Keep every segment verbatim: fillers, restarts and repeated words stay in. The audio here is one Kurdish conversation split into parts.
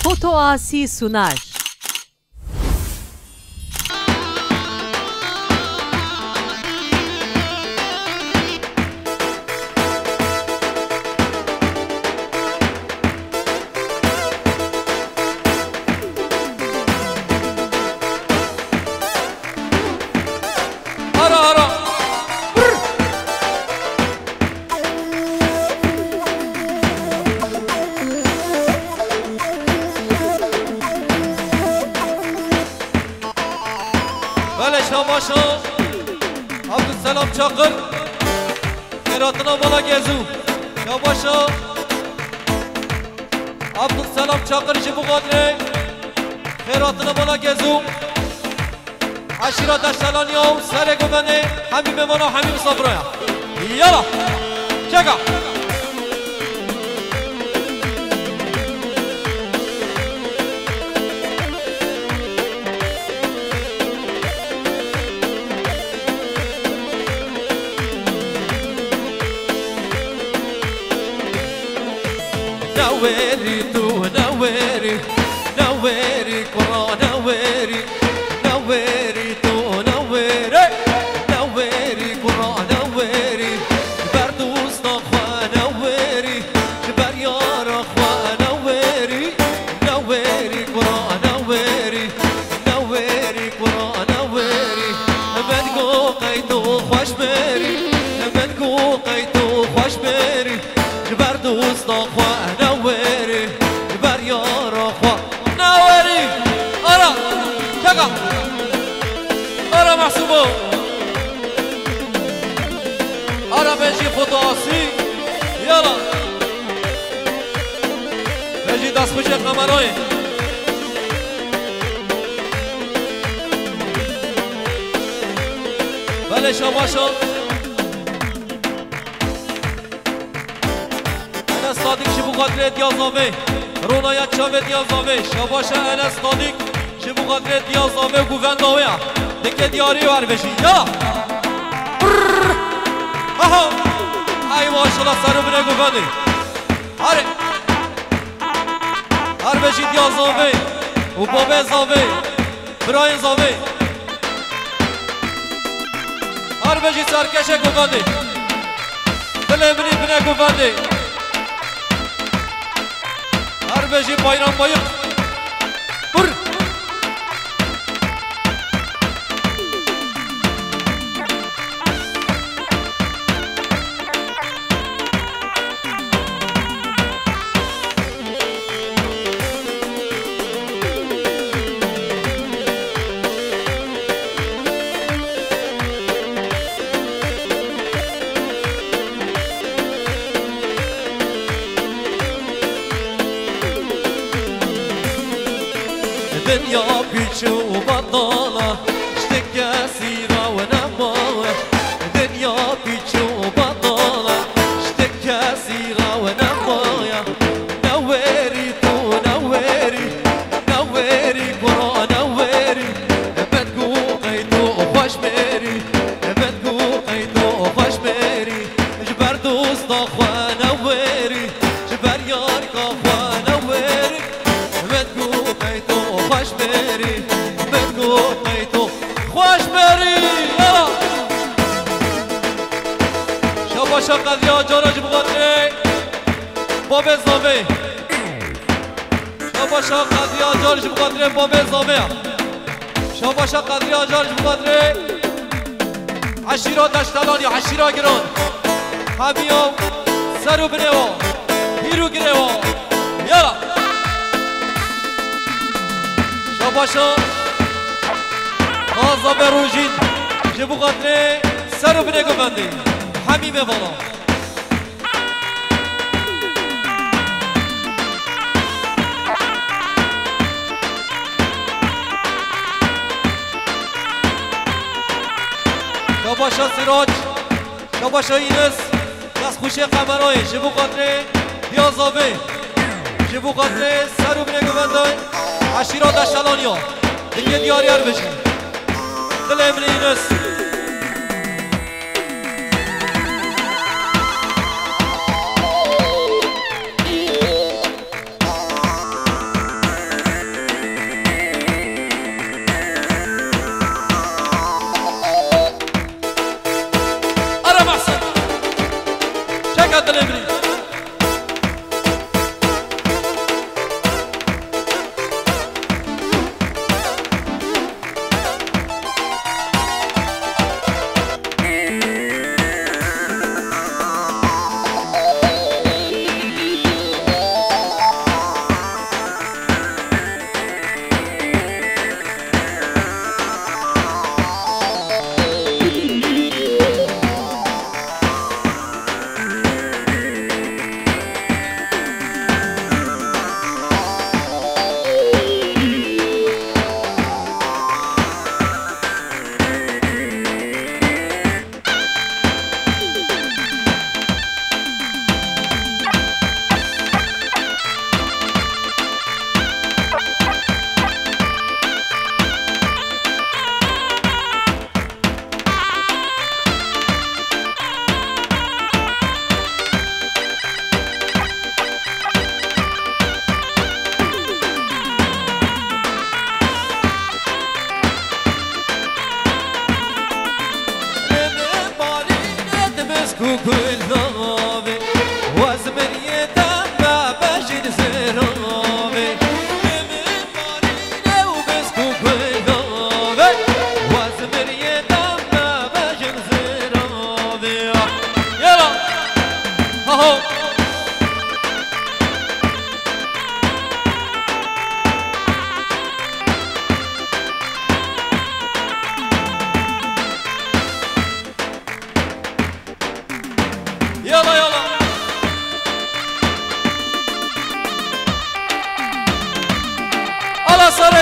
Foto Asi sunar. Ara, ara. Brr. Belê, şabaşa. Abdüselam Çakır. Xêratina mala Gezû. Şabaşa. Abdüselam Çakır ji Buxatrê. Xêratina mala Gezû. Eşîra Deştelaniya û serê govendê hemî mêvana, hemî misafira ya. Yala. Çeka. Newêrî tu, newêrî, newêrî kura, newêrî, newêrî tu, newêrî, newêrî kura, newêrî, ji ber dosta xwe newêrî, ji ber yara xwe newêrî, newêrî kura, newêrî, newêrî kura, newêrî, min go qey tu xweş mêrî, min go qey tu xweş mêrî. Ji ber dosta xwe newêrî, ji ber yara xwe newêrî. Ara, çeka. Ara Mehsûbo. Ara bejî Foto Asî. Yala. Bejî destxweşê kamerayê. Belê şabaşa. Enes Sadik ji bo xatirê Diyazavê. Ronaya çavê Diyazavê. Şabaşa Enes Sadik ji bo xatirê Diyazavê û govenda wê ya. Dike diyarî û her bêjî. Ya! Brrr! Aha! Ay maşallah, ser û binê govendê. Hare! Her bêjî Diyazavê û babê Zavê. Birayên Zavê. Her bêjî serkeşê govendê. Dilê min î binê govendê. Her bêjî Bayram Bayik. Bur. Dinya pîç û betala, ji ti kesî re we nemaye. Dinya pîç û betala, ji ti kesî re we nemaye. Newêrî tu, newêrî, newêrî kura, newêrî. Min ku qey tu xweş mêrî, min ku qey tu xweş mêrî. Ji ber dosta xwe newêrî, ji ber yarka xwe newêrî. Min ku qey tu xweş mêrî, min ku qey tu xweş mêrî. Yala! Şabaşa Qedriya Cara ji bo xatirê babê Zavê. Şabaşa Qedriya Cara ji bo xatirê babê Zavê ya. Şabaşa Qedriya Cara ji bo xatirê eşîra Deştelanî, eşîra giran. Hemiya ser û binê wa, pîr û girê wa. Yala. Şabaşa Gaza ve Rojîn ji bo xatirê ser û binê govendê. Hemî mêvana. Şabaşa Sirac, şabaşa Înis, destxweşê kamerayê, ji bo xatirê Diyazavê, ji bo xatirê ser û binê govendê, eşîra Deştelanî ya, dike diyarî her bêjî. Dilê min Înis.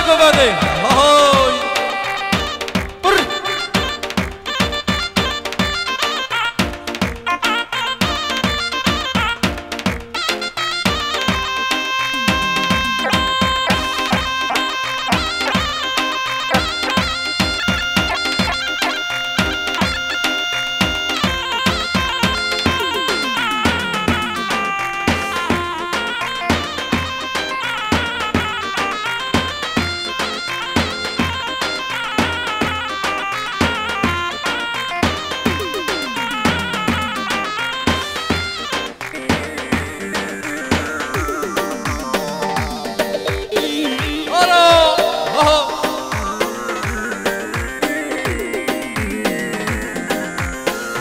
Govendê. Hay. Brr. Ara! Aha!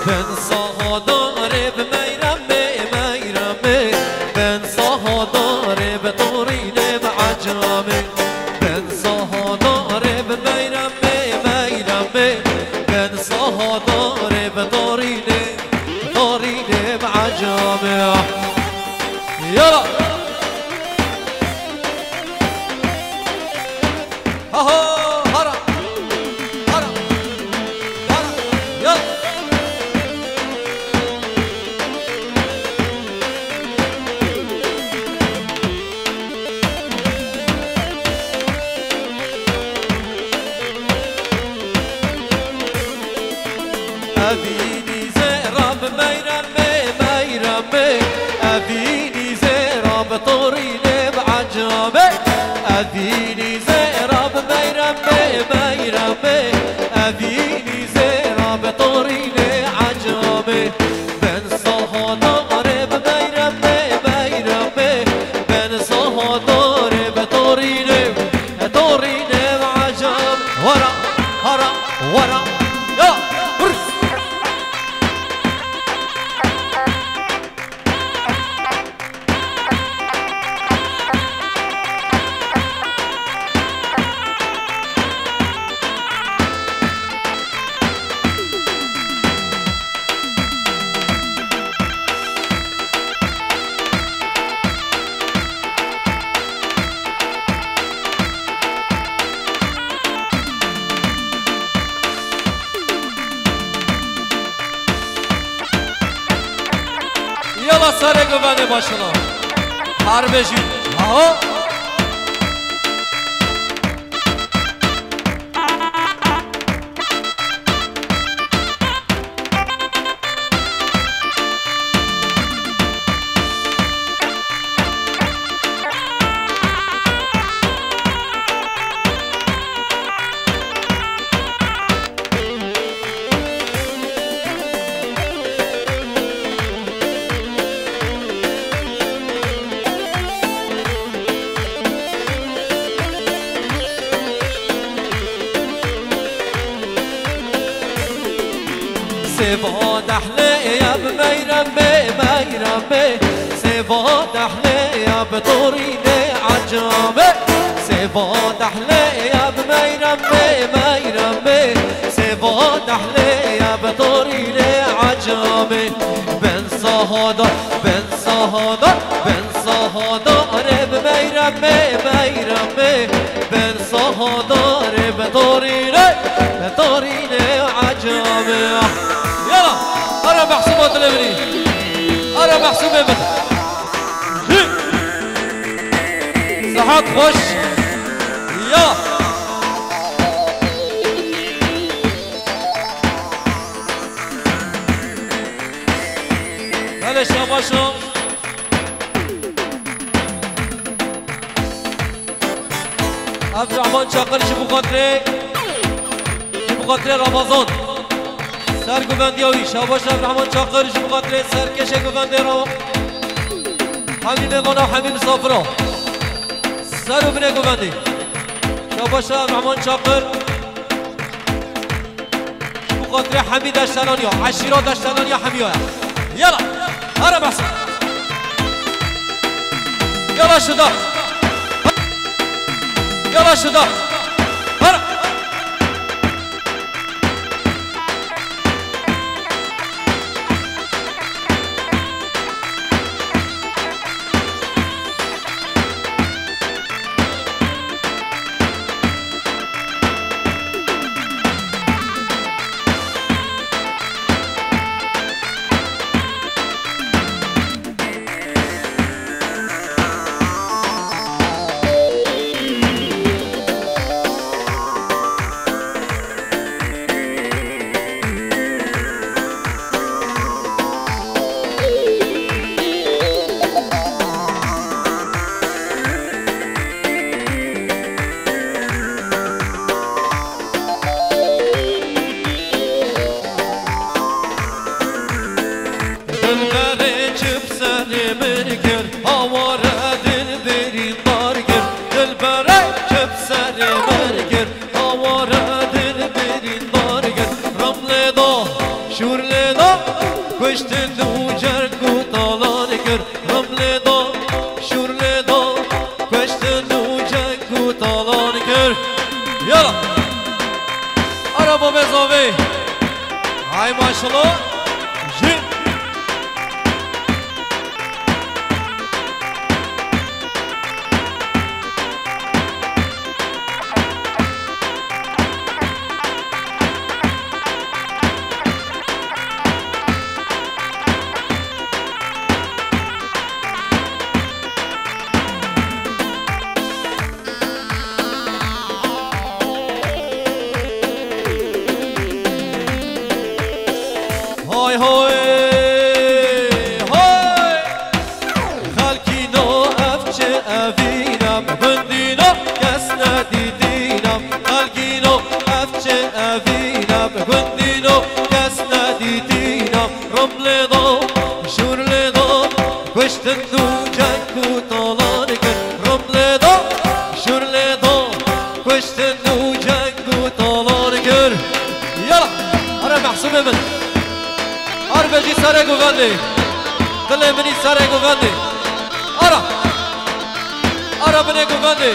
Ben sahadarê bi meyramê, meyramê. Ben sahadarê bi torînê, bi ecamê. Ben sahadarê bi meyramê, meyramê. Ben sahadarê bi torînê, torînê bi ecamê. Yala! Ha ha, hara, hara, hara, ya. Evînî zêra bi meyramê, meyramê. Evînî zêra bi torînê, bi ecamê. Evînî zêra bi meyramê, meyramê. Evînî zêra bi torînê, ecamê. Ben sahadarê bi meyramê, meyramê. Ben sahadarê bi torînê, torînê, bi ecam. Wara, hara, wara. Ya, hır. Yala serê govendê başla. Her bêjî. Aho. Sêva dehlê ya bi meyramê, meyramê. Sêva dehlê ya bi torînê ecamê. Sêva dehlê ya bi meyramê, meyramê. Sêva dehlê ya bi torînê ecamê. Ben sahadar, ben sahadar, ben sahadarê bi meyramê, meyramê. Ben sahadarê bi torînê, bi torînê ecamê. Yala, ara Mehsûma dilê min î. Ara Mehsûmê min. Hi. Sihet xweş. Ya. Belê şabaşo. Abdurrahman Çakır ji bo xatirê, ji bo xatirê Ramazan. Ser guvendiya wî, şabaş Abdurrahman Çakır ji bo xatirê serkêşê guvendê Ra-, Hemî mêvana, Hemî misafira. Ser û binê guvendê. Şabaş Abdurrahman Çakır. Ji bo xatirê Hemî Deştelanî ya, eşîra Deştelanî ya Hemî ya. Yala, here behs. Yala şida. Yala şida. Here. Ay maşallah. Jin. Hay hay, hay! Xelkîno, ev çi evîne, bi gundîno kes nedîtîne. Xelkîno, ev çi evîne, bi gundîno kes nedîtîne. Rim lê da, jûr lê da, kuştin û ceng û talan kir. Rim lê da, jûr lê da, kuştin û ceng û talan kir. Yala, here mehsûbê min. Arve jî serê govendê. Dilê min î serê govendê. Ara. Ara binê govendê.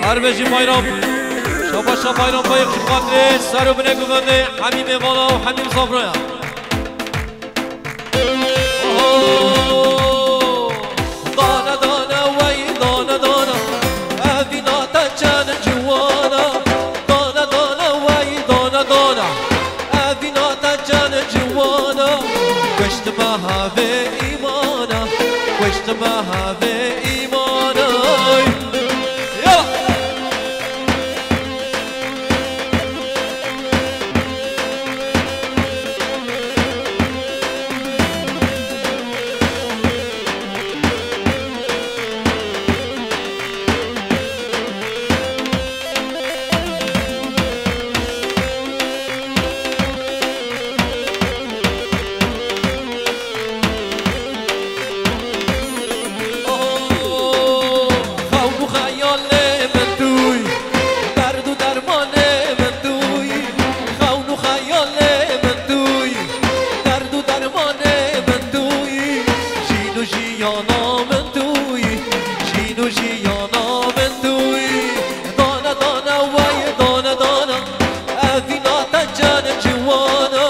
Her bijî bayram. Şabaşa bayram bayek ji xatirê ser û binê guvendê Hemî Mêvala û Hemî Zafroya. Oho! Dane dane wey dane dane, evîna te çend ciwan e. Dane dane wey dane dane, evîna te çend ciwan e. Kuşt me havê îmana, kuşt me havê îmana. Ya! Xewn û xeyalê min tûy, derd û dermanê min tûy. Xewn û xeyalê min tûy, derd û dermanê min tûy. Jîn û jiyana min tûy, jîn û jiyana min tûy. Dane dane wey dane dane, evîna te çend ciwan e.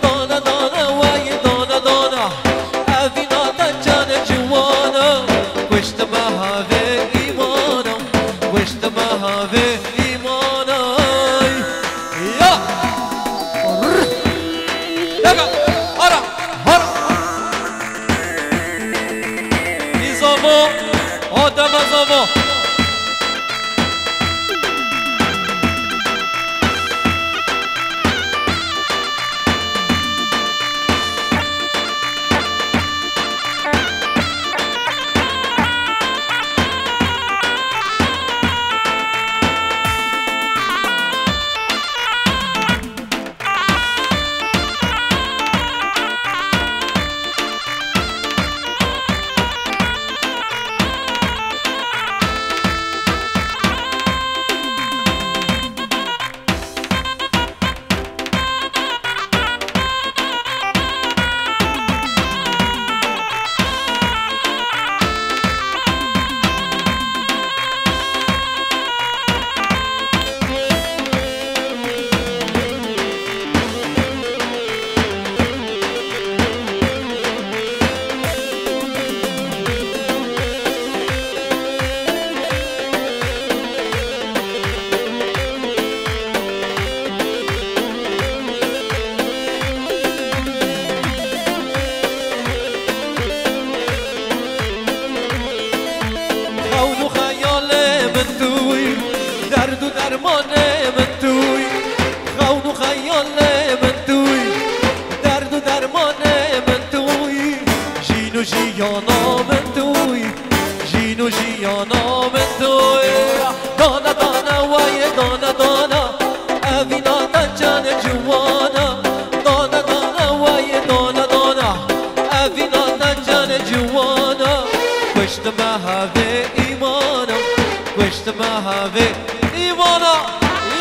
Dane dane wey dane dane, evîna te çend ciwan e. Kuşt me havê îmana, kuşt me havê îmana. Ya! Yaka! Hara! Hara! Îzamo! Ademe zamo! Dermanê min tûy, xewn û xeyalê min tûy, derd û dermanê min tûy, jîn û jiyana min tûy, jîn û jiyana min tûy. Dana dana wayê dana dana, evîna te canê ciwana. Dana dana wayê dana dana, evîna te canê ciwana. Kuştime hevê îmana, kuştime hevê îmana.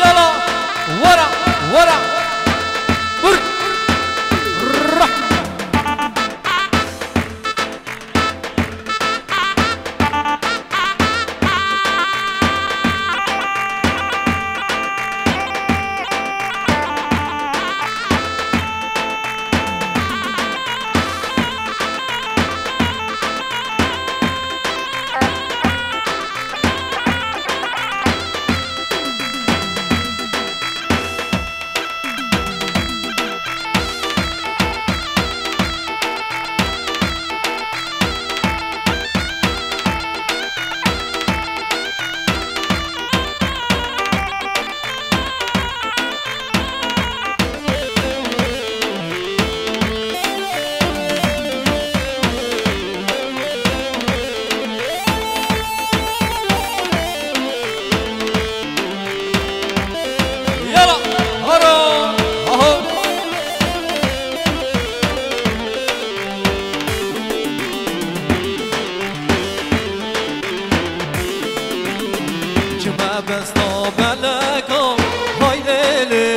Yala, wara, wara. Vur. Rah. Yala, hara, aha. Çime besta beleka, hay lê lê,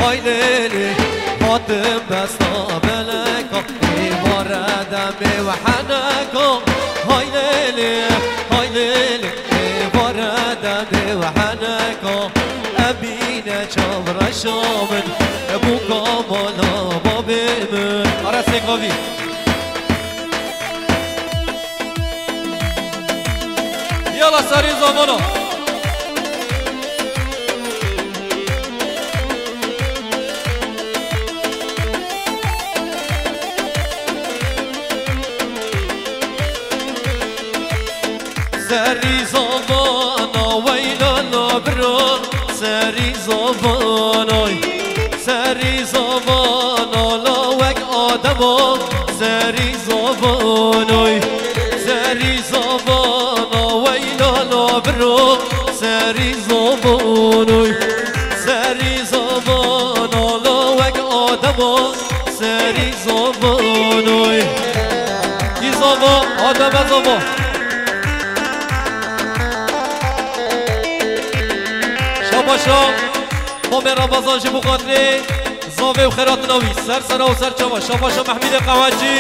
hay lê lê. Hatim besta beleka, êvare demê we heneka. Hay lê lê, hay lê lê, êvare demê we heneka. Ebîne çavreşa min, bûka mala babê min. Ara sêkavî. Yala serî zavana. Serî zavana weyla la bira, serî zavana. Serî zavana la wek Adema, serî zavanoy. Serî zavana weyla la biro, serî zavanoy. Serî zavana la wek Adema, serî zavanoy. Kî zava, Adem e zava. Şabaşa. Mamê Ramazan ji bo xatirê zavê û xêratina wî. Ser sera û ser çava. Şabaşa Mehmûdê Qehwecî.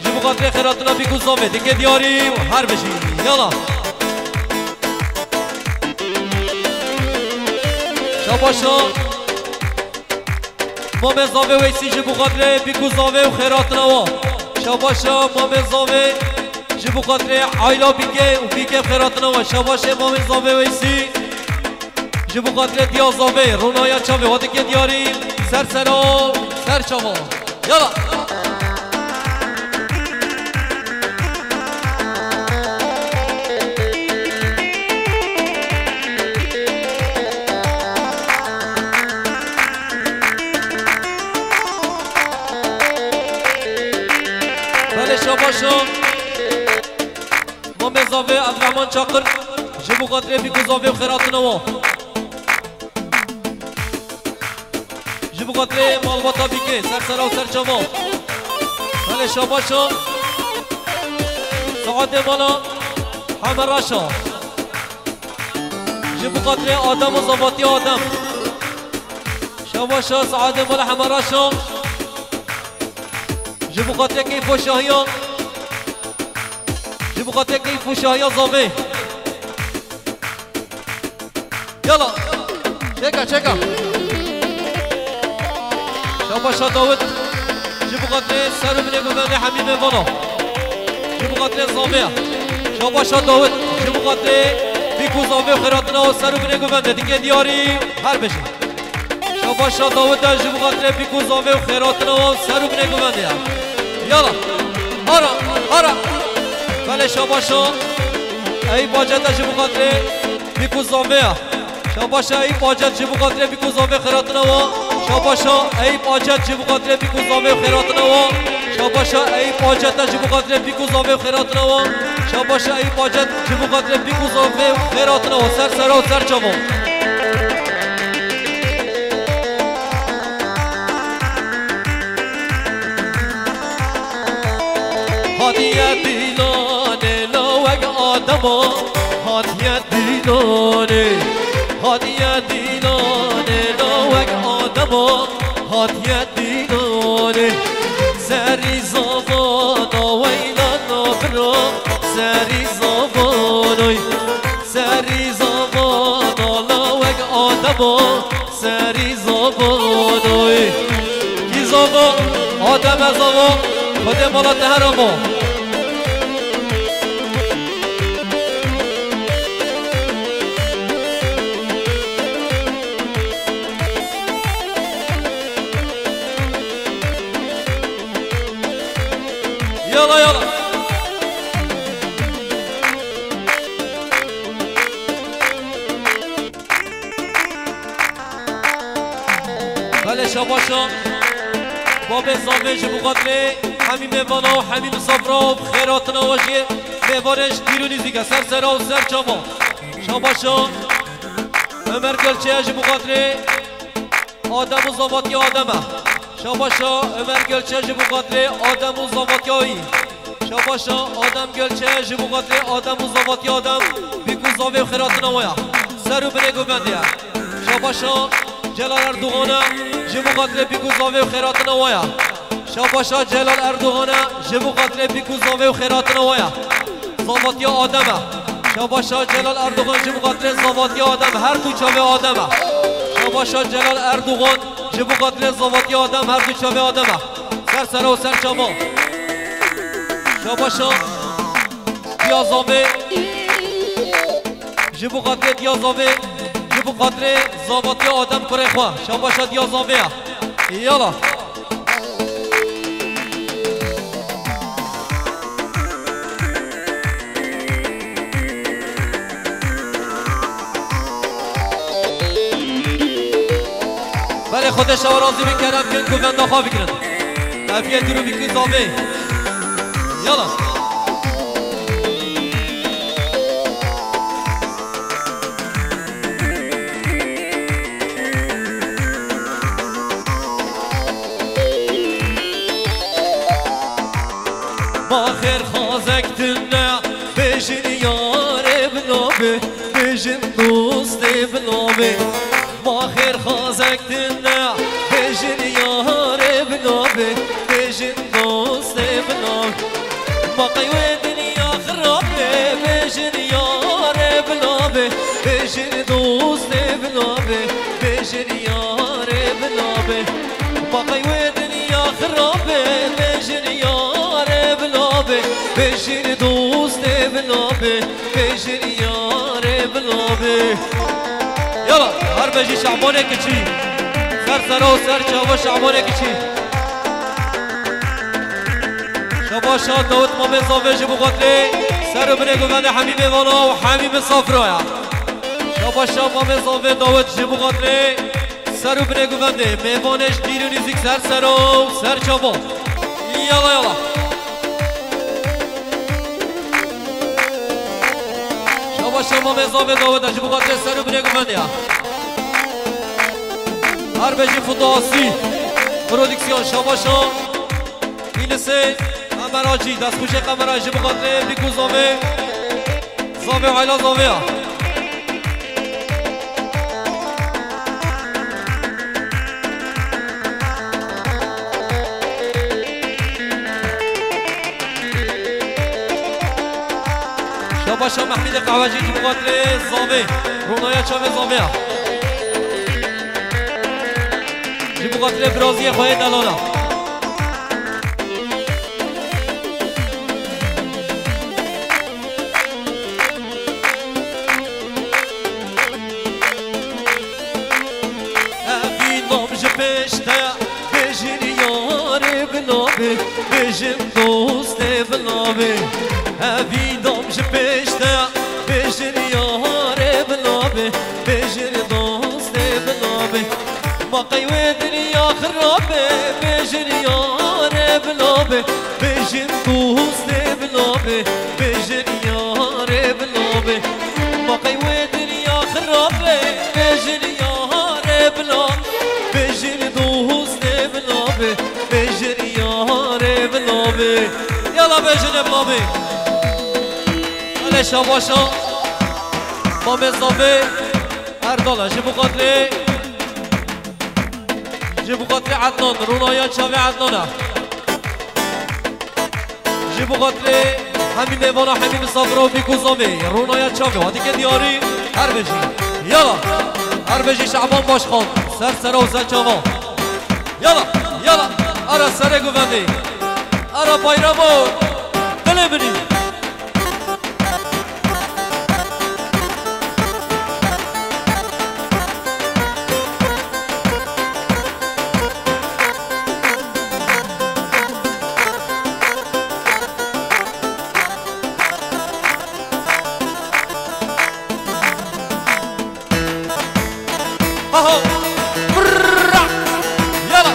Ji bo xatirê xêratina bîk û zavê. Dike diyarî û her bijî. Yala. Şabaşa. Mamê zavê Weysî ji bo xatirê bîk û zavê û xêratina wa. Şabaşa mamê zavê ji bo xatirê aîla bîkê û bîkê xêratina wa. Şabaşê mamê zavê Weysî. Ji bo xatirê diya zavê, ronaya çavê, wa dike diyarî, ser sera, ser çava. Yala. Belê şabaşa. Mamê zavê Abdurrahman Çakır, ji bo xatirê bîk û zavê û xêratina wa. Ji bo xatirê malbata bîkê, ser sera û ser çava. Belê şabaşa. Saetê mala Heme Raşa. Ji bo xatirê Adem û zavatiya Adem. Şabaşa saetê mala Heme Raşa. Ji bo xatirê keyf û şahiya. Ji bo xatirê keyf û şahiya zavê. Yala. Çeka, çeka. Şabaşa Dawid. Ji bo xatirê ser û binê guvendê Hemîmê Vana. Ji bo xatirê zavê. Şabaşa Dawid. Ji bo xatirê bîk û zavê û xêratina û ser û binê guvendê. Dike diyarî her bijî. Şabaşa Dawid e ji bo xatirê bîk û zavê û xêratina û ser û binê guvendê ye. Yala. Ara, ara. Belê şabaşa. Ey bacete ji bo xatirê bîk û zavê ye. Şabaşa Eyüp Acet ji bo xatirê bîk û zavê xêratina wan. Şabaşa Eyüp Acet ji bo xatirê bîk û zavê xêratina wan. Şabaşa Eyüp Acet ji bo xatirê bîk û zavê xêratina wan. Şabaşa Eyüp Acet ji bo xatirê bîk û zavê xêratina wan. Ser sera û ser çavan. Hatiye dîlanê lawek Adema, hatiye dîlanê, hatiye dîlanê lawek Adema, hatiye dîlanê. Serî zavana weyla nabira, serî zavanay, serî zavana lawek Adema, serî zavanoy. Kî zava? Ademe zava. Xwedê mala te her amo. Yala, yala. Belê şabaşa. Babê zavê ji bo xatirê hemî mêvana û hemî misafira û xêratina we jî mêvanê ji dîr û nîzîk e. Ser sera û ser çava. Şabaşa. Ömer Gölçe'ye ji bo xatirê Adem û zavatiya Adem e. Şabaşa Ömer Gölçe ji bo xatirê Adem û zavatiya wî. Şabaşa Adem Gölçe ji bo xatirê Adem û zavatiya Adem, bîk û zavê û xêratina we ya. Ser û binê govendê ye. Şabaşa Celal Erdogan e, ji bo xatirê bîk û zavê û xêratina we ya. Şabaşa Celal Erdogan e, ji bo xatirê bîk û zavê û xêratina we ya. Zavatiya Adem e. Şabaşa Celal Erdogan ji bo xatirê zavatiya Adem, her du çavê Adem e. Şabaşa Celal Erdogan ji bo xatirê zavatiya Adem, her du çavê Adem e. Ser sera û ser çava. Şabaşa Diya Zavê. Ji bo xatirê Diya Zavê, ji bo xatirê zavatiya Adem kurê xwe. Şabaşa Diya Zavê ya. Yala. Belê, Xwedê şewa razî bin, kerem kin ku venda xwe bigirin. Ev yê dûr û bîk û zavê. Yala. Ma xêr xazek tune, bêjin yarê bila be, bêjin dostê bila be. Ma xêr xazek tune, bêjin yarê bila be, bêjin dostê bila be. Ma qey wê dinya xirab be, bêjin yarê bila be, bêjin dostê bila be, bêjin yarê bila be. Ma qey wê dinya xirab be, bêjin yarê bila be, bêjin dostê bila be, bêjin yarê bila be. Yala, her bejî Şabanê kiçî. Ser sera û ser çava Şabanê kiçî. Şabaşa Dawid Mamê Zavê ji bo xatirê ser û binê govendê hemî mêvana û hemî misafira ya. Şabaşa Mamê Zavê Dawid ji bo xatirê ser û binê govendê mêvanê ji dîr û nîzîk ser sera û ser çava. Yala yala. Şabaşa Mamê Zavê Dawid e ji bo xatirê ser û binê govendê ya. Her bejî Fudasî Prodüksiyon şabaşa. Îlisê Qemeracî, destxweşê Qemeracî ji bo xatirê bîk û zavê, zavê û aîla zavê ya. Şabaşa Mehmîdê Qehwecî ji bo xatirê zavê, ronaya çavê zavê ya. Ji bo xatirê biraziyê xwe yê delala. Evî nam ji pêş te, bêjin yarê bila be, bêjin dostê bila be. Evî nam ji pêş te, bêjin yarê bila be, bêjin Rabe, bêjin yarê bila be, bêjin dostê bila be, bêjin yarê bila be. Ma qey wê dinya xirab e, bêjin yarê bila, bêjin dostê bila be, bêjin yarê bila be. Yala bêjin bila be. Hele şabaşa. Mamê Zavê Erdal e, ji bo xatirê Ji bo xatirê Ednan, ronaya çavê Ednan e. Ji bo xatirê hemî mêvana, hemî misafira û bîk û zavê, ronaya çavê, wa dike diyarî, her bijî. Yala, her bijî Şaban Başkan, ser sera û ser çava. Yala, yala, ara serê govendê, ara bayramo, dilê min î. Aho! Brrrra! Yala!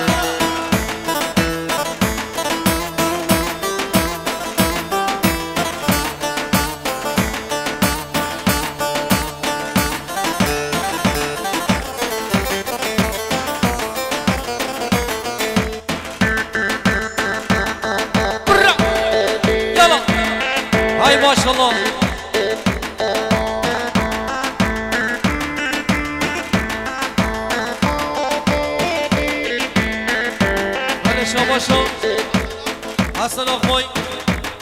Brrrra! Yala! Hay maşallah! Hele şabaşa Hasan Akbay,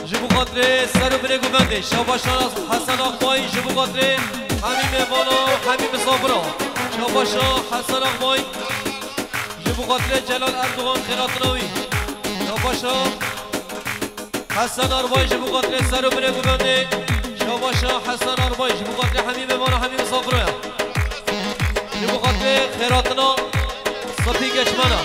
ji bo xatirê ser û binê govendê. Şabaşa Hasan Akbay, ji bo xatirê hemî mêvana, hemî misafira. Şabaşa Hasan Akbay, ji bo xatirê Celal Erdogan xêratina wî. Şabaşa Hesen Arbay ji bo xatirê ser û binê govendê. Şabaşa Hesen Arbay ji bo xatirê hemî mêvana, hemî misafira ya. Ji bo xatirê xêratina Safî Geçmena.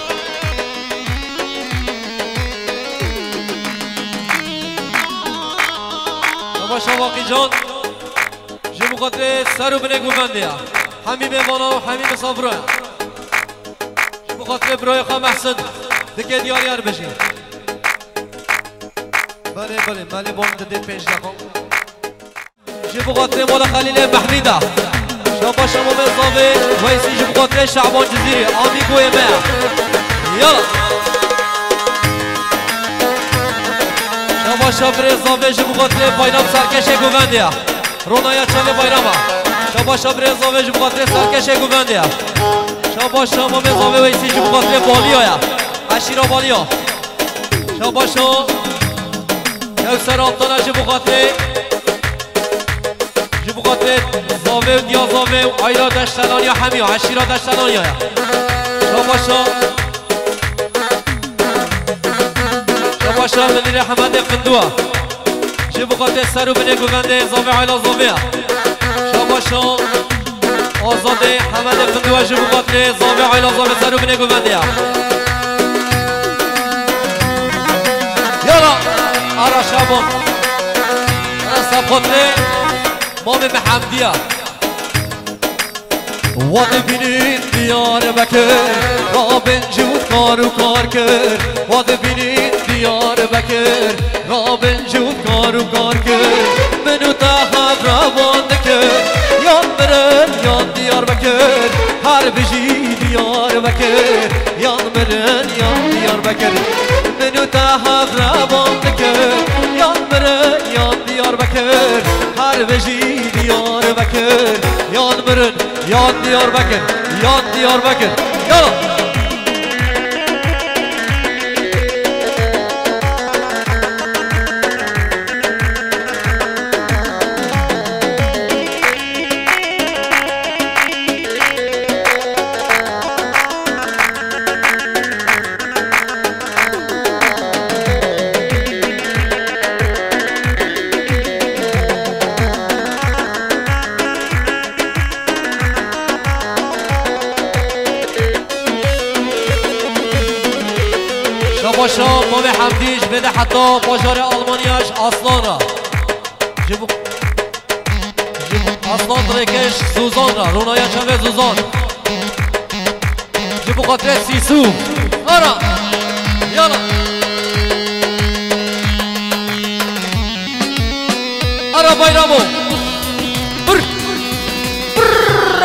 Şabaşa Waqîcan ji bo xatirê ser û binê govendê ya. Hemî mêvana û hemî misafira ya. Ji bo xatirê birayê xwe Mehsin dike diyarî her bijî. Belê, belê, belê, bom didê pênc deqa. Ji bo xatirê mala Xelîlê Mehmîda. Şabaşa mamê Zavê Weysî ji bo xatirê Şaban Cizîrî, amîgoyê me. Yala. Şabaşa birê Zavê ji bo xatirê Bayram serkeşê govendê ya. Ronaya çavê Bayrama. Şabaşa birê Zavê ji bo xatirê serkeşê govendê ya. Şabaşa mamê Zavê Weysî ji bo xatirê Baliya ya. Eşîra Baliya. Şabaşa Kewser Altana ji bo xatirê, ji bo xatirê Zavê û Diya Zavê û Ayla Deştelaniya hemiya, eşîra Deştelaniya ya. Şabaşa, şabaşa Milîrê Hemedê Findua. Ji bo xatirê ser û binê govendê Zavê, Ayla Zavê ya. Şabaşa Azadê Hemedê Findua ji bo xatirê Zavê, Ayla Zavê ser û binê govendê ya. Yala, ara Şaban. Ara ser xatirê mamê Mehemdî ya. Wa dibînin Diyarbekir, rabin cût kar û kar kir. Wa dibînin Diyarbekir, rabin cût kar û kar kir. Min û te hev revan dikir, yan mirin yan Diyarbekir. Her bijî Diyarbekir, yan mirin yan Diyarbekir. Min û te hev revan dikir, yan mirin yan Diyarbekir. Her bijî Diyarbekir, yan mirin yan Diyarbekir, yan Diyarbekir. Yala. Şabaşa Mamê Hemdî ji vê de heta bajarê Almanya ji Aslan re. Ji bo, ji bo Aslan Rêkeş Zozan re. Ronaya çavê Zozan. Ji bo xatirê Sîsû. Ara! Yala! Ara Bayramo! Brr! Brr!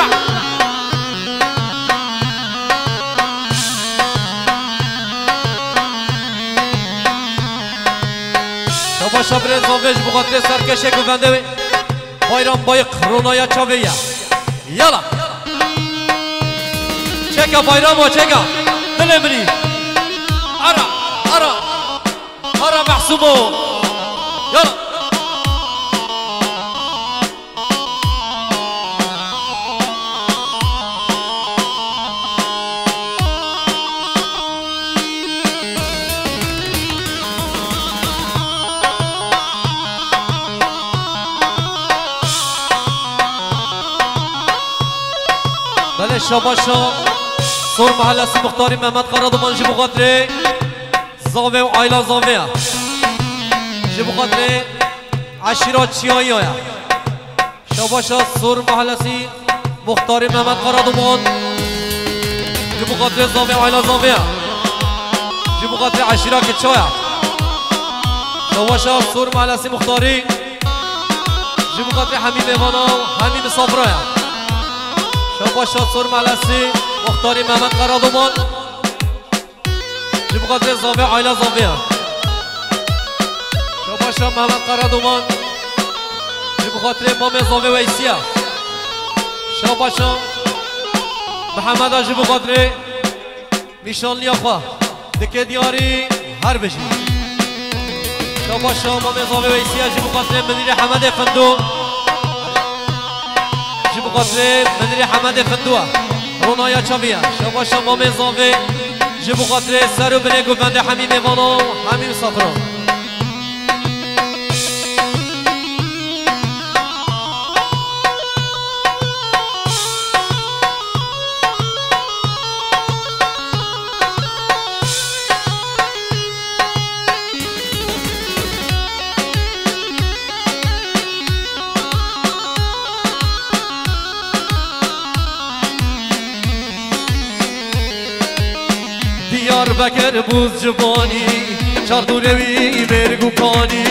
Şabaşa birê zavê ji bo xatirê serkeşê govendê wê. Bayram Bayık ronaya çavê ye. Yala. Çeka Bayramo, çeka. Dilê minî. Ara, ara. Ara Mehsumo. Yala. Belê şabaşa Sor Mahallesi Muxtarî Mehmet Karaduman ji bo xatirê zavê û aila zavê ya. Ji bo xatirê eşîra Çiyayî ya. Şabaşa Sor Mahallesi Muxtarî Mehmet Karaduman. Ji bo xatirê zavê aila zavê ya. Ji bo xatirê eşîra Keçaya. Şabaşa Sor Mahallesi Muxtarî. Ji bo xatirê hemî mêvana û hemî misafira ya. Şabaşa Sor Mahallesi Muxtarî Mehmet Karaduman. Ji bo xatirê zavê aila zavê ya. Şabaşa Mehmet Karaduman. Ji bo xatirê mamê zavê Weysî ya. Şabaşa Mihemeda ji bo xatirê nîşanliya xwe. Dike diyarî her bijî. Şabaşa mamê zavê Weysî ya ji bo xatirê Minîrê Hemedê Findo. Ji bo xatirê Minîrê Hemedê Findo. Ronaya çavê ya. Şabaşa mamê zavê. Ji bo xatirê ser û binê govendê hemî mêvana û hemî misafiran. Diyarbekir bûz civanî, çar dûrê wî mêrg û kanî.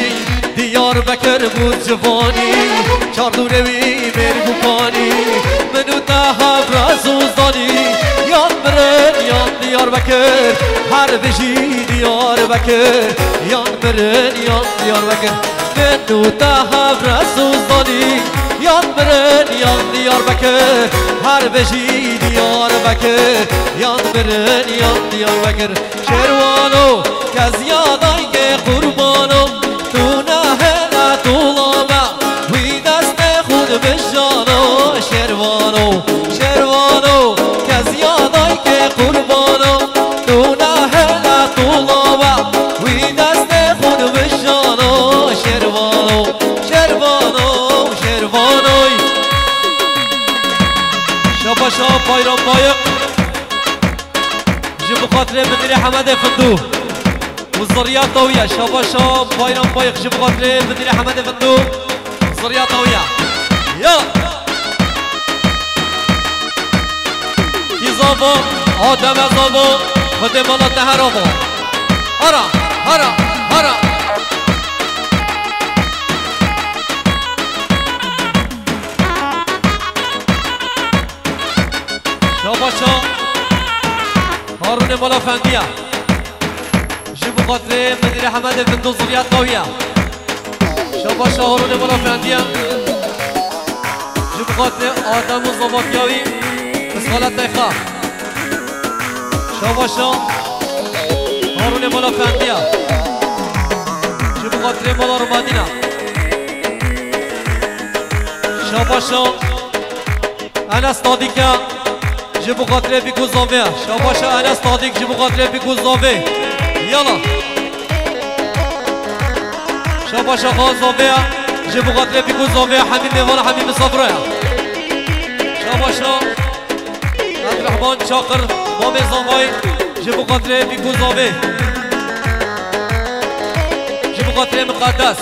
Diyarbekir bûz civanî, çar dûrê wî mêrg û kanî. Min û te hev rez û zanî, yan mirin yan Diyarbekir. Her bijî Diyarbekir, yan mirin yan Diyarbekir. Min û te hev rez û zanî, yan mirin yan Diyarbekir. Her bijî Diyarbekir, yan mirin yan Diyarbekir. Şêrwano, keziya dayke qurbano, tu nehêle tu lame, wî destê xwe de bijano. Şêrwano, şêrwano, keziya dayke qurbano, tu nehêle tu lame, wî destê xwe de bijano. Şêrwano, şêrwano, şêrwanoy. Şabaşa Bayram Bayık. Ji bo xatirê Minîrê Hemedê Findo. Û ziriyata wî ye. Şabaşa Bayram Bayık ji bo xatirê Minîrê Hemedê Findo. Ziriyata wî ye. Ya! Kî zavo, Adem e zavo, Xwedê mala te her avo. Hara, hara, hara. Şabaşa Harûnê Mala Fendiya. Ji bo xatirê Minîrê Hemedê Findo ziriyata wî ye. Şabaşa Harûnê Mala Fendiya. Ji bo xatirê Adem û zavatiya wî, misxalet teyxa. Şabaşa Harûnê Mala Fendiya. Ji bo xatirê Mala Rimadîna. Şabaşa Enes Tadîk e, ji bo xatirê Bîk û Zavê. Şabaşa Enes Tadîk, ji bo xatirê Bîk û Zavê. Yala. Şabaşa xwe Zavê, ji bo xatirê Bîk û Zavê, hemî mêvan, hemî misafir e. Şabaşa Abdurrahman Çakır, mamê Zavayê, ji bo xatirê Bîk û Zavê. Ji bo xatirê Miqedes.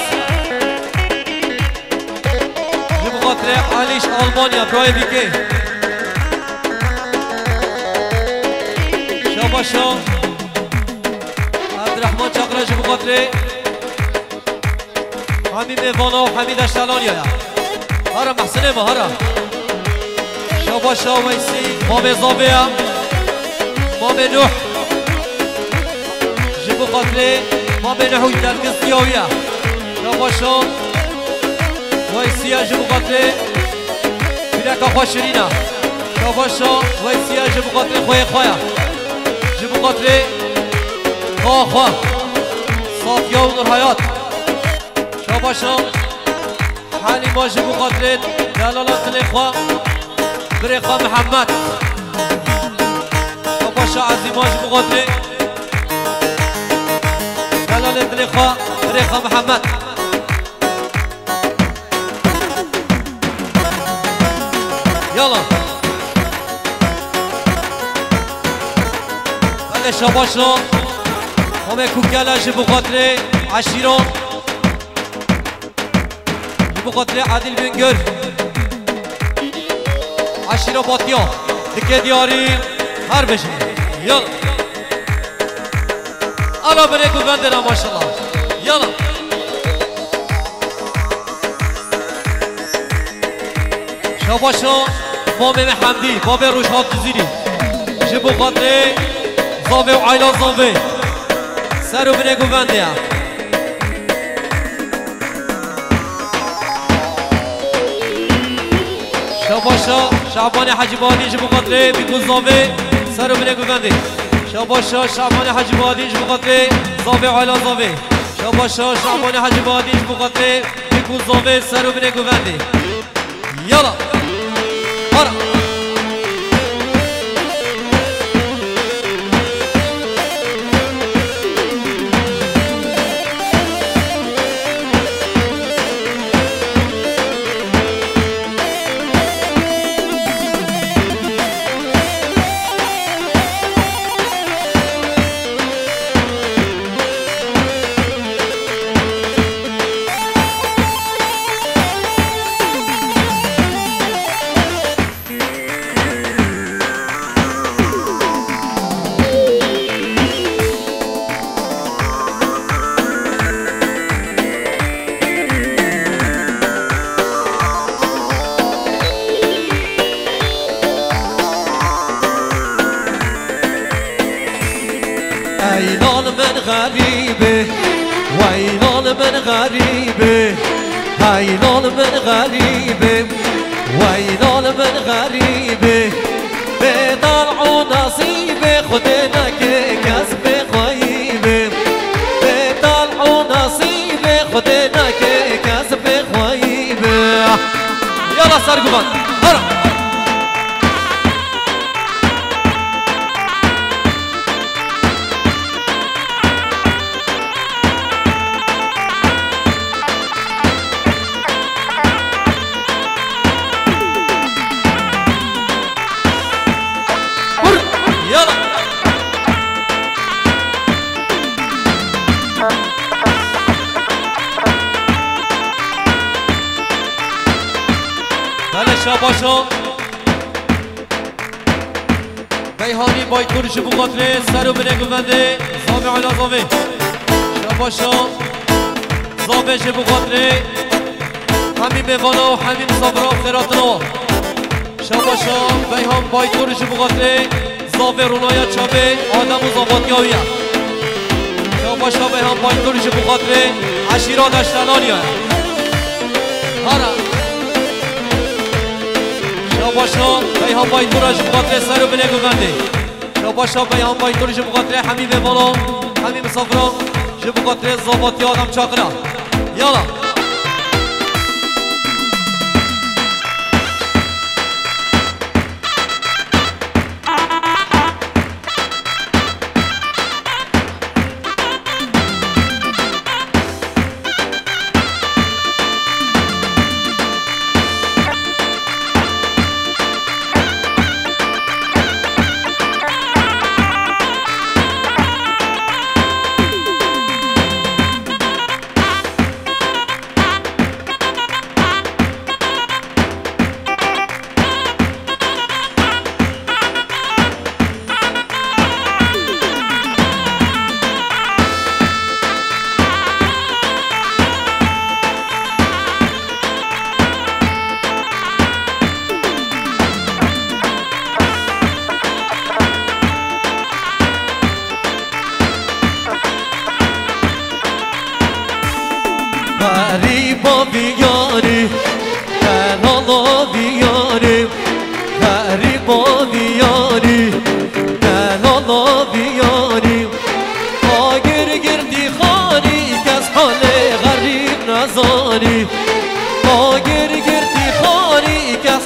Ji bo xatirê Alîş Almanya, birayê Bîkê. Şabaşa Rehman Çakra ji bo xatirê hemî mêvana û hemî deştelaniyaya. Hara Mehsinê me, hara. Şabaşa Weysî, Mamê Zavê ya. Mamê Nuh. Ji bo xatirê Mamê Nuh û dergistiya wî ya. Şabaşa Weysî ya ji bo xatirê pîreka xwe Şirîn a. Şabaşa Weysî ya ji bo xatirê xweyê xwe ya. Ji bo xatirê xwe xwe. Safiya û Nurhayat. Şabaşa Helîma ji bo xatirê delala dilê xwe, birê xwe Mihemed. Şabaşa Ezîma ji bo xatirê delalê dilê xwe, birê xwe Mihemed. Yala. Belê şabaşa. Homê Kukela ji bo xatirê eşîra. Ji bo xatirê Adil Bingöl. Eşîra Batiya. Dike diyarî. Her bijî. Yala. Ala birê ku vendê re maşallah. Yala. Şabaşa Mamê me Hemdî, babê Rojhat Cizîrî. Ji bo xatirê Zavê û Ayla Zavê. Ser û binê govendê ye. Şabaşa Şabanê Hecî Badî ji bo xatirê Bîk û Zavê. Ser û binê govendê. Şabaşa Şabanê Hecî Badî ji bo xatirê Zavê û Ayla Zavê. Şabaşa Şabanê Hecî Badî ji bo xatirê Bîk û Zavê. Ser û binê govendê. Yala. Hara. Ey lal min xerîbê, wey lal min xerîbê, hey lal min xerîbê, wey lal min xerîbê. Bê dal û nasîbê Xwedê neke kes bê xweyî bê. Bê dal û nasîbê Xwedê neke kes bê xweyî bê. Yala ser guvan. Hara. Vur! Yala! Belê şabaşo. Beyhanî Baykur ji bo xatirê ser û binê guvendê Zavê Ayla Zavê. Şabaşo. Zavê ji bo xatirê hemî mêvana û hemî misafira xêratina. Şabaşa Beyhan Baykur ji bo xatirê Zavê Ronaya Çavê Adem û zavatiya wî ye. Şabaşa Beyhan Baykur ji bo xatirê eşîra Deştelanî ye. Hara. Şabaşa Beyhan Baykur ji bo xatirê ser û binê guvendê. Şabaşa Beyhan Baykur ji bo xatirê hemî mêvana, hemî misafira, ji bo xatirê zavatiya Adem Çakira. Yala.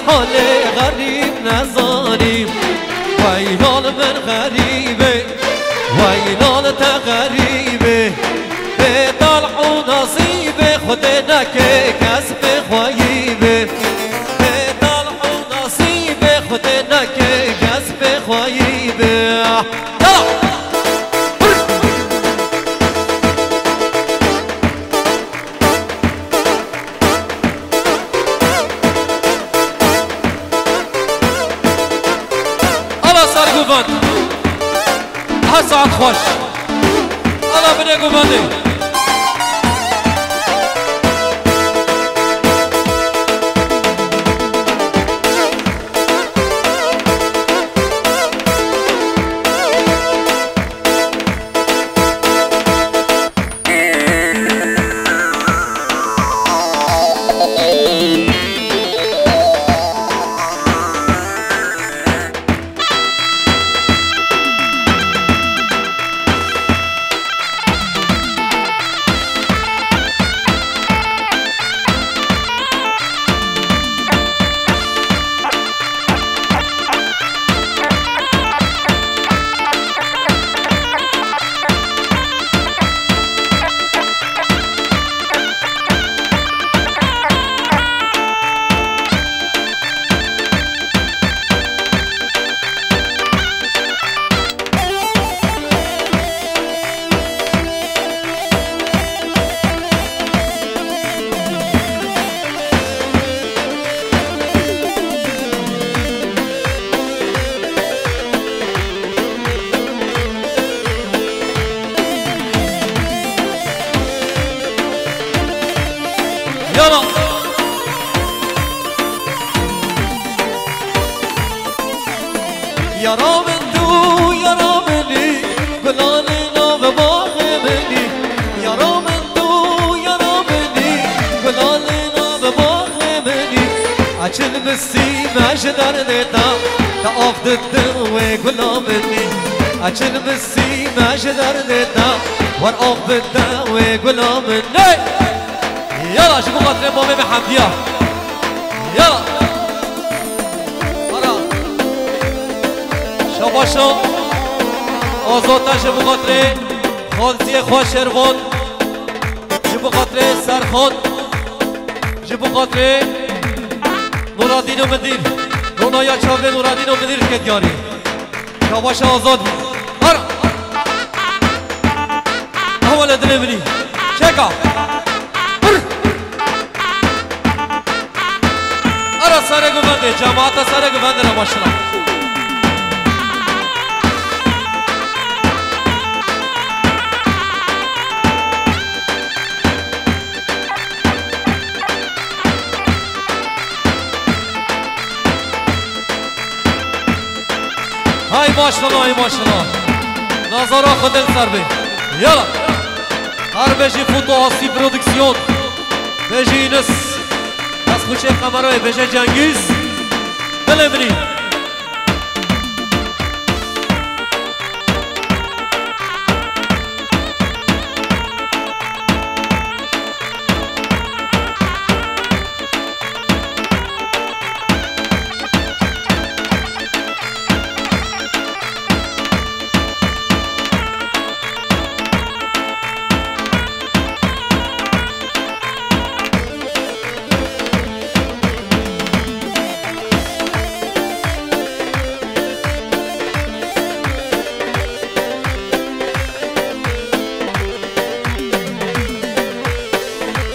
Halê xerîb nezanî, weylal min xerîbê, weylal te xerîbê. Bê talh û nasîbê, Xwedê neke kes bê xweyî bê. Bê talh û nasîbê, Xwedê neke kes bê xweyî bê. Yala! Ala ser govend. Her saet xweş. Ala binê govendê. Yala. Yara min tu, yara min î, gulanê nav baxê min î. Yara min tu, yara min î, gulanê nav baxê min î. Açil misî me ji derdê te, te av dide wê gula min î. Açil misî me ji derdê te, wer av bide wê gula min î. Yala, ji bo xatirê mamê me Hemdiya. Yala. Ara. Şabaşa. Azad te ji bo xatirê Xaltiyê xwe Şervan. Ji bo xatirê Serxan. Ji bo xatirê Nuradîno Midir. Ronaya çavê Nuradîno Midir dike diyarî. Şabaşa Azad. Ara. Hewale dilê min î. Çeka. Hır. Ara sare guvendê, cemaata sare guvendê re başla. Hay maşallah, hay maşallah. Nazara xwe dil ser bê. Yala. Her bejî Foto Asî Prodüksiyon. Bejî Yunus. Ez xwe çê kamerayê beje Cengiz. Dilê min î.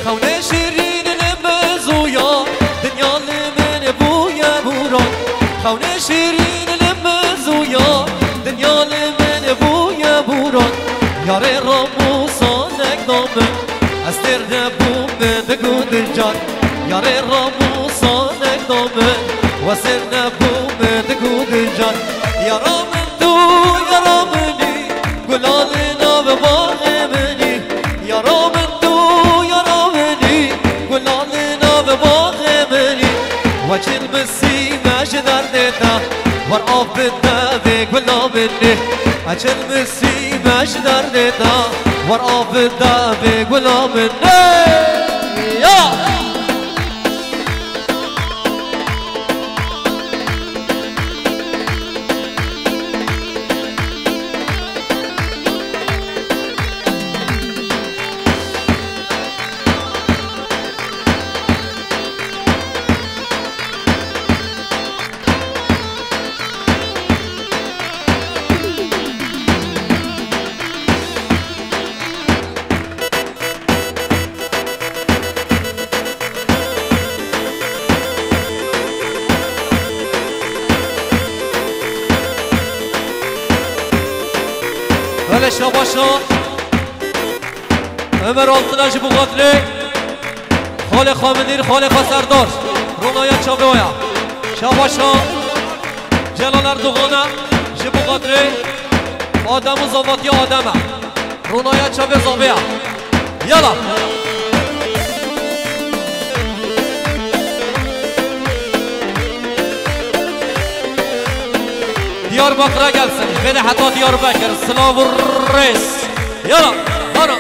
Xewnê şîrîn li min zûya, dinya li min bûye bûran. Xewnê şîrîn li min zûya, dinya li min bûye bûran. Yarê ramûsanek da min, ez têr nebûm min digot car. Yarê ramûsanek da min, we sêr nebûm min digot car. Yara min tu, yara min î, gula li nav baxê min î. Yara min tu, yara min î, gula li nav baxê min î. We çil misî me ji derdê te, wer av bide vê gula min î. E çil misî me ji derdê te, wer av bide vê gula min î. Ya! Şabaşa Ömer Altına ji bo xatirê xalê xwe Minîr, xalê xwe Serdar. Ronaya çavê waya. Şabaşa Celal Erdoğan'a ji bo xatirê Adem û zavatiya Adem'e. Ronaya çavê zavêya. Yala. Diyarbakır'a gelsin. Beni heta Diyarbakır. Sınav reis. Yala. Hara.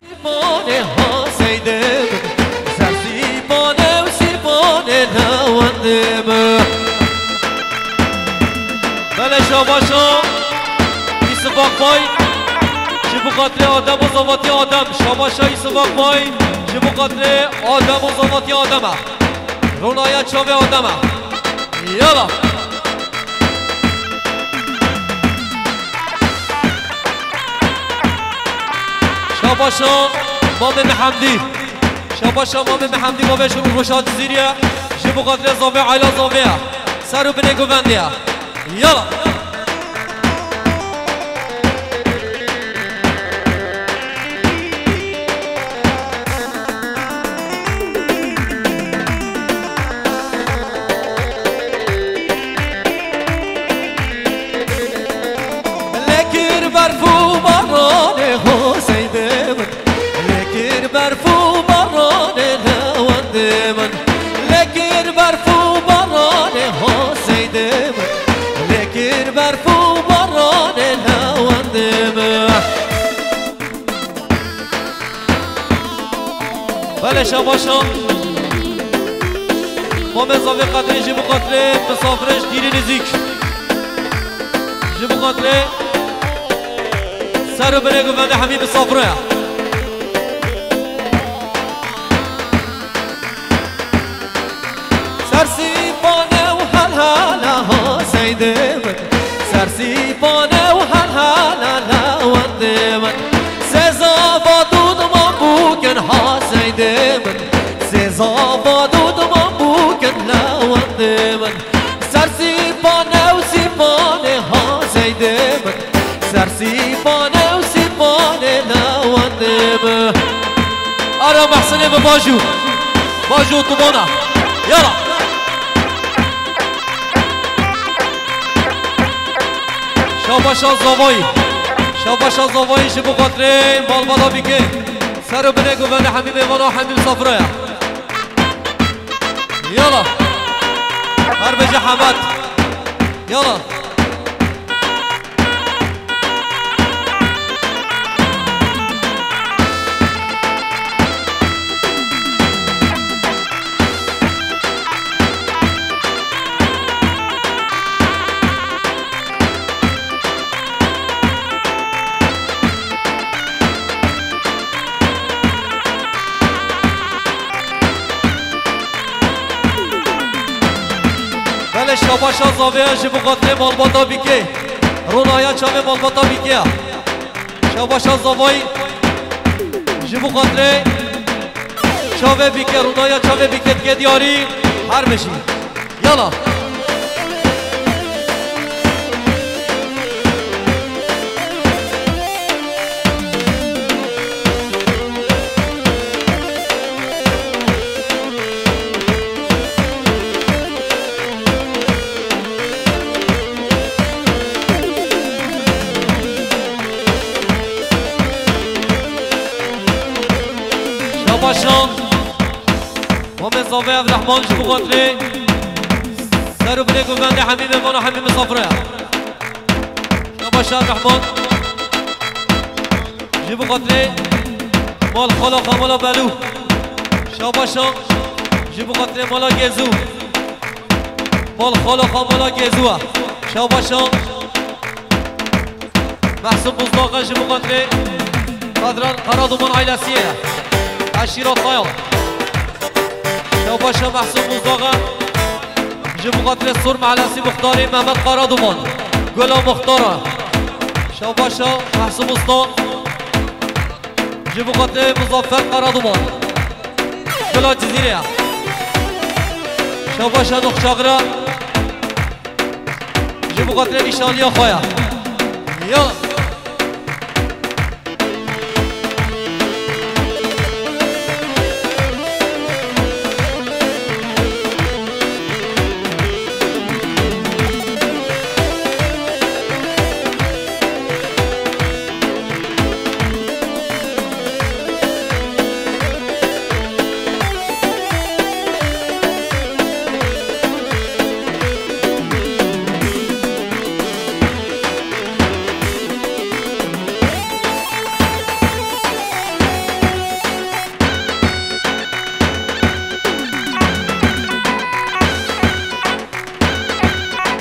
Sîpanê ha Seydê min, ser sîpanê û sîpanê newendê min. Belê şabaşa Yusuf Akbay, ji bo xatirê Adem û zavatiya Adem. Şabaşa Yusuf Akbay, ji bo xatirê Adem û zavatiya Adem e. Ronaya çavê Adem e. Yala. Şabaşa Mamê Mihemdî. Şabaşa Mamê Mihemdî, bavê şûr û roşa Cizîrî ye. Ji bo xatirê zavê, aîla zavê ye. Ser û binê govendê ye. Yala. Lê kir berf û baranê ho Seydê min. Lê kir berf û baranê newendê min. Lê kir berf û baranê ho Seydê min. Lê kir berf û baranê newendê min. Belê şabaşa. Mamê zavê Qedrê ji bo xatirê misafirê ji dîrî nêzîk. Ji bo xatirê ser û binê govendê hemî misafir e. Ser sîpanê û helhela ha Seydê min. Ser sîpanê û helhela lewendê min. Sêzava dûdman bûkin ha Seydê min. Sêzava dûdman bûkin lewendê min. Ser sîpanê û sîpanê ha Seydê min. Ser sîpanê û sîpanê lewendê min. Ara Mehsinê bi bajû. Bajû tubona. Yala. Şabaşa zavayî. Şabaşa zavayî ji bo xatirê malbata bîkê. Ser û binê govendê hemî mêvana hemî misafira ye. Yala. Her bêje Hemed. Yala. Belê şabaşa zavê ya ji bo xatirê malbata bîkê. Ronaya çavê malbata bîkê ya. Şabaşa zavayî ji bo xatirê çavê bîkê, ronaya çavê bîkê dike diyarî. Her bijî. Yala. Şabaşa. Mamê zavê Evrehman ji bo xatirê ser û binê govendê hemî mêvana hemî misafira ye. Şabaşa Evrehman. Ji bo xatirê mal xala xwe mala Belû. Şabaşa. Ji bo xatirê mala Gêzû. Mal xala xwe mala Gêzû e. Şabaşa. Mehsûm Buzdaxa ji bo xatirê Kadran Karaduman ailesiyê ye. Eşîra Tayal. Şabaşa Mehsûm Buzdaxa ji bo xatirê Sur Mehlesî Muxtarê Mehmet Karaduman. Gula Muxtara. Şabaşa Mehsûm Usta ji bo xatirê Muzaffer Karaduman. Bila Cizîrê ya. Şabaşa Nuh Çaxira. Ji bo xatirê nîşaniya xwe ya. Ya.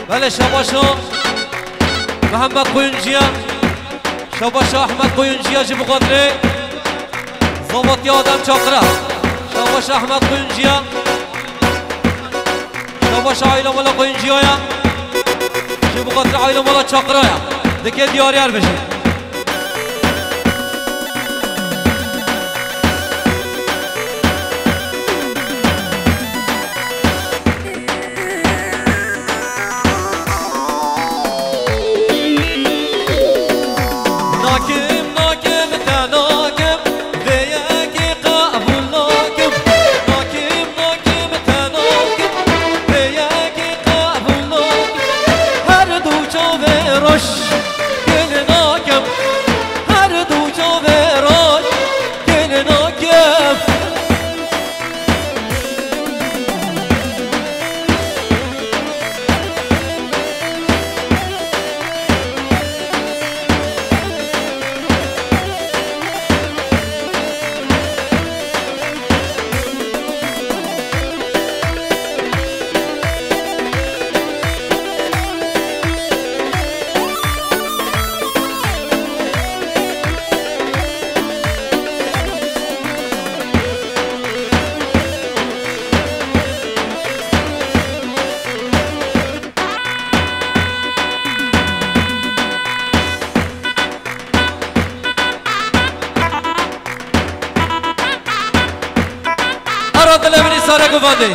Belê, şabaşo Mihemed Qoyunciya, şabaşo Ehmed Qoyunciya ji bo xatirê zavatiya Adem Çaxira. Şabaşo Ehmed Qoyunciya, şabaşo aîla mala Qoyunciya ya. Ji bo xatirê aîla mala Çaxira ya. Dike Diyarbekir. Nakim, nakim, te nakim, vê yekê qebûl nakim. Nakim, nakim, te nakim, vê yekê qebûl nakim. Her du çavê roş gel nakim, her du çavê roş gel nakim. Ara dilê min îsare govandê.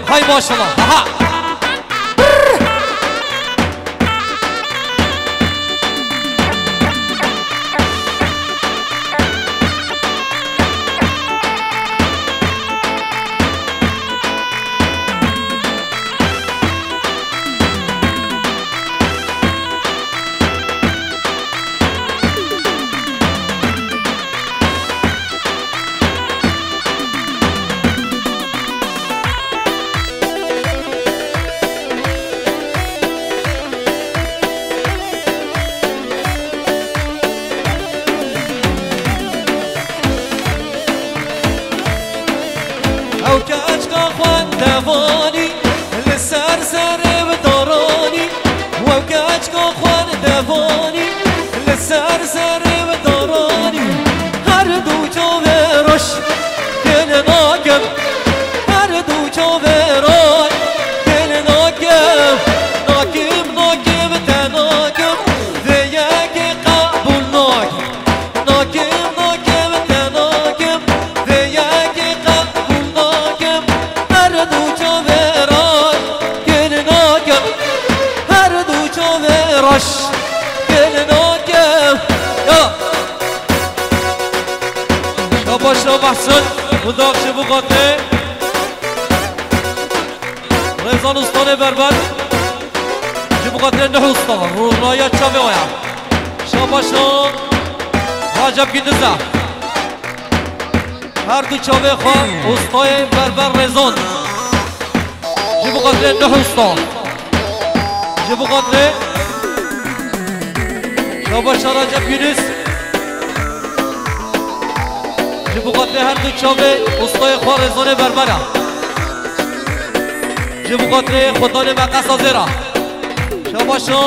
Hay maşallah. Aha. Ew keçka xwendevanî li ser serê bi daranî, ew keçka xwendevanî li ser serê bi daranî, her du çavê roş gel nakim, her du çavê roş gel nakim, nakim, nakim, te nakim, vê yekê qebûl nakim. Nakim, nakim, te nakim, vê yekê qebûl nakim, her du çavê ray gel nakim, her du çavê raş gel nakim. Ya. Şabaşa Mehsun, bu daxşi bu xatirê. Rezan Ustanê Berber. Ji bo xatirê Nuh Usta, rûnaya çavê waya. Şabaşo Recep Gindiza. Her du çavê xwe Ustayê Berber Rezan. Ji bo xatirê Nuh Usta. Ji bo xatirê Şabaşa Recep Yunus. Ji bo xatirê her du çavê Ustayê xwe Rezanê Berber e. Ji bo xatirê Xudanê me qesa zêra. Şabaşo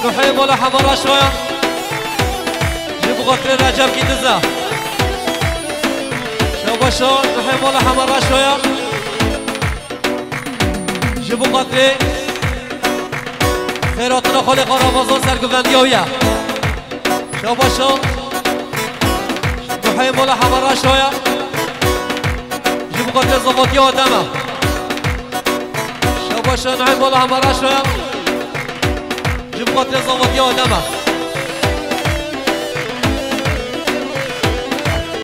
Nuhê mala Hema Raşoya. Ji bo xatirê Recep Gîdiza. Şabaşo Nuhê mala Hema Raşoya. Ji bo xatirê xêratina xalê xwe Ramazan serguvendiya wî ye. Şabaşo Nuhê mala Hema Raşoya. Xatirê zavatiya Adem e. Şabaş e, Naim, bala hema reş be. Ji xatirê zavatiya Adem e.